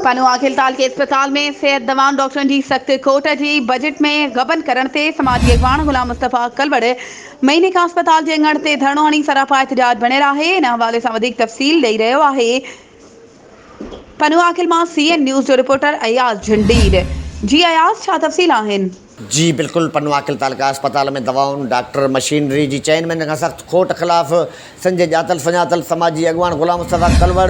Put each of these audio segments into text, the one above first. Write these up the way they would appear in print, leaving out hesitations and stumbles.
پنوعاقل تعلقي اسپتال ۾ صحت دوائن ڊاڪٽرن جي سخت کوٽ جي بجيٽ ۾ غبن ڪرڻ تي سماجي اڳواڻ غلام مصطفيٰ ڪلوڙ مهيني کان اسپتال جي اڱڻ تي ڌرڻو هڻي سراپا احتجاج بڻيل آهي ان حوالي سان وڌيڪ تفصيل ڏئي رهيو آهي پنوعاقل مان سي اين نيوز جو رپورٽر اياز جهنڊير جي اياز ڇا تفصيل آهن. جي بلڪل پنوعاقل تعلقه اسپتال ۾ دوائن، ڊاڪٽر، مشينري جي چئن مهينن کان سخت کوٽ خلاف سنڌ جي ڄاتل سڃاتل سماجي اڳواڻ غلام مصطفيٰ ڪلوڙ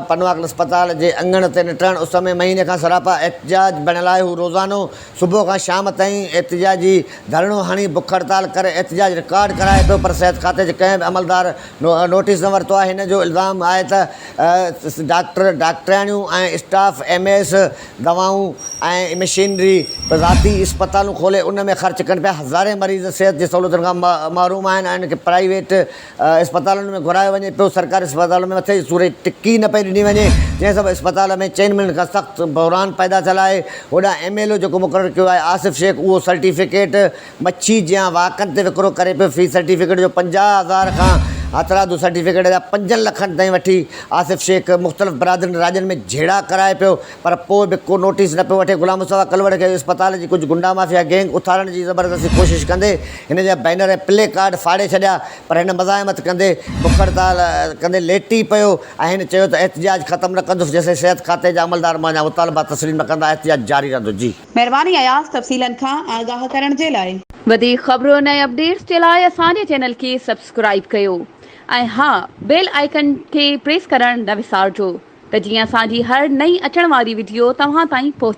پنوعاقل اسپتال جي اڱڻ تي نٽهڻ اس ۾ مهيني کان سراپا احتجاج بڻيل آهي هو روزانو صبح کان شام تائين احتجاجي ڌرڻو هڻي بک هڙتال ڪري احتجاج رڪارڊ ڪرائي پيو پر صحت کاتي جي ڪنهن به عملدار نوٽيس نه ورتو آهي هن جو الزام آهي ته ڊاڪٽر، ڊاڪٽرياڻيون ۽ اسٽاف ايم ايس دوائون ۽ مشينري ذاتي اسپتالون کولي ان ۾ خرچ ڪن پيا، هزارين مريض صحت جي سهولتن کان محروم آهن ۽ انهن کي پرائيويٽ اسپتالن ۾ گهرايو وڃي پيو، سرڪاري اسپتالن ۾ مٿي جي سوري ٽڪي نه پئي ڏني وڃي، جنهن سبب اسپتال ۾ چئن مهينن کان سخت بحران پيدا ٿيل آهي، هوڏانهن ايم ايل او جيڪو مقرر ڪيو آهي آصف شيخ اهو سرٽيفڪيٽ مڇي جيان واڪن تي وڪرو ڪري پيو، في سرٽيفڪيٽ جو 50 هزار کان هٿرادو سرٽيفڪيٽ جا پنجن لکن تائين وٺي آصف شيخ مختلف برادرين راڄن ۾ جهيڙا ڪرائي پيو پر پوء به ڪو نوٽيس نه پيو وٺي، غلام مصطفيٰ ڪلوڙ کي اسپتال جي ڪجهه گنڊا مافيا گينگ اٿارڻ جي زبردستي ڪوشش ڪندي هن جا بينر ۽ پلي ڪارڊ ڦاڙي ڇڏيا پر هن مزاحمت ڪندي بک هڙتال ڪندي ليٽي پيو ۽ هن چيو ته احتجاج ختم نه ڪندس جيسين صحت کاتي جا عملدار منهنجا مطالبا تسليم نه ڪندا احتجاج جاري رهندو جي. مهرباني اياز تفصيلن کان آگاهه ڪرڻ جي لاء. وڌيڪ خبرن ۽ اپڊيٽس جي لاء اسان جي چينل کي سبسڪرائيب ڪيو ۽ ها بيل آئيڪن کي پريس ڪرڻ نه وسارجو ته جيئن اسان جي هر نئين اچڻ واري وڊيو توهان تائين پهچي.